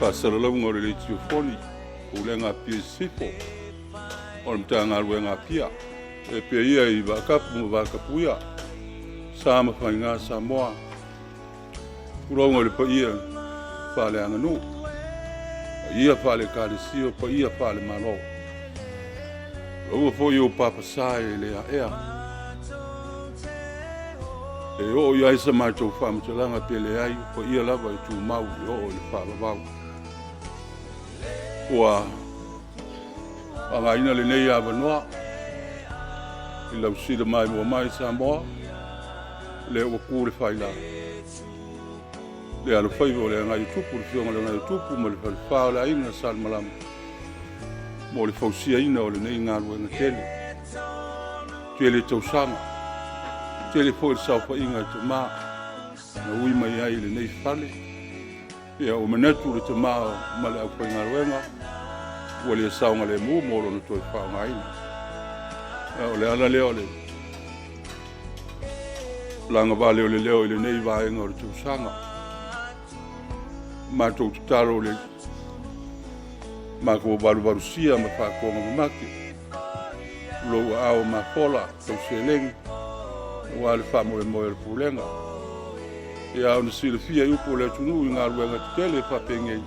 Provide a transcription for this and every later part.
Faasalalauga o le Leitiofoni, Pulega a Apia Sisifo, o le Matagaluega a Apia. E pea ia i Vaatapu ma Vatapuia, sa ma faiga Samoa, tulouna i le paia faaleaganuu, paia faale-Ekalesia, paia faale-Malo. Tulouna foi ou papasa e le aea, e oo i ai sa matou faamatalaga pe leai, o paia lava e tumau e oo i le faavavau. Ua faaaogaina lenei avanoa i lau sila maimoa mai Samoa, lea ua tu le faila le alofaiva o le Agaiotupu, le afioga i le Agaiotupu ma le Falefa o le Aiga Salemalama mo le fausiaina o lenei galuega tele. Tele tausaga, tele foi le saofaiga a tama na ui mai ai i lenei fale. Ia ua manatu le tama ma le aufaigaluega ua le saogalemu mo lona toe faaaogaina. O le ala lea o le lagavale o le leo i lenei vaega o le tausaga. Matou tatalo le matou valuvalusia ma faatoga mamake lou aao mafola tau seleni aua le faamoemoe o le pulega. Ia ona silafia i upu o le atunuu i galuega tetele faapenei,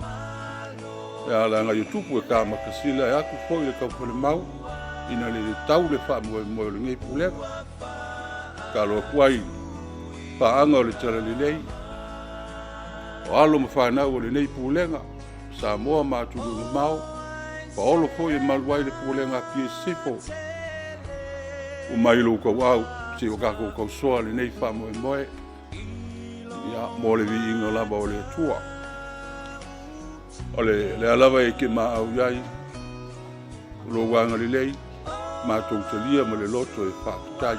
ia le Agaiotupu e tamakasila e atu foi le taufalemau ina le tau le faamoemoe o lenei pulega. Tatalo atu ai paaga o le Talalelei, o alo ma fanau o lenei pulega, Samoa ma atunuu mamao, paolo foi e malu ai le pulega a Apia Sisifo, ua mai lou tauau se i o tatou tausoa lenei faamoemoe, ia, mo le viiga lava o le Atua. O le lea lava e te maau i ai, o lou agalelei, matou talia ma le loto e faafetai.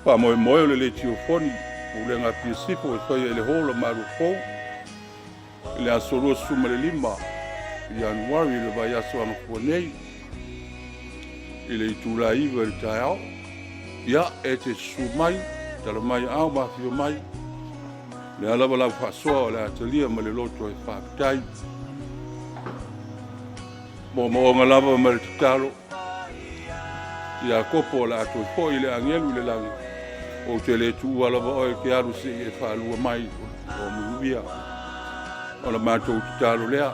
Faamoemoe o le leitiofoni, Pulega a Apia Sisifo e faia i le hall o Maluafou i le aso 25 Ianuari le vaiaso agafua nei i le itula 9 i le taeao. Ia, e te susu mai, tala mai aao ma afio mai, lea lava lau faasoa o le a talia ma le loto e faafetai. Moomooga lava ma le tatalo, Iakopo o le a toe foi le agelu i le lagi, ou te le tuua lava oe e te alu se i e faalua mai o manuia. O la matou tatalo lea,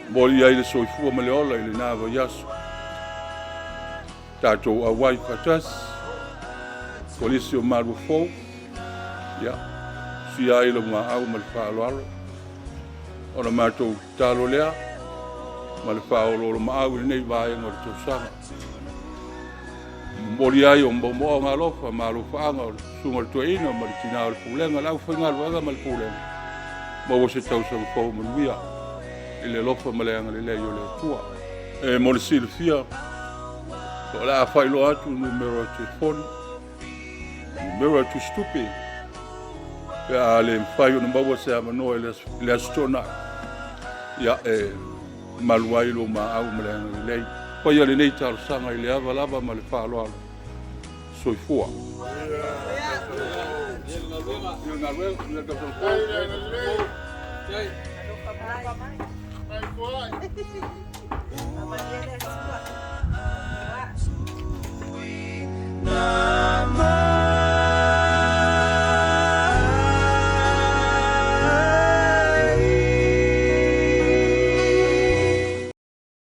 momoli ai le soifua ma le ola i lena vaiaso. Tatou auai faatasi, Kolisi o Maluafou, ia, usia ai lau gaau ma le faaaloalo. O la matou tatalo lea ma le faaoloolomaau i lenei vaega o le tausaga. Momoli ai o moomooga alofa ma alofaaga o le susuga i le toeaina ma le tina o le pulega, le aufaigaluega ma le pulega, maua se tausaga fou manuia i le alofa ma le agalelei o le Atua. E mo le silafia, o le a faailoa atu numera o telefoni, numera o tusitupe, pe a le mafai ona maua se avanoa i le Aso Toonai, ia e malu ai lou maau ma le agalelei. Faia lenei talosaga i le ava lava ma le faaaloalo. Soifua.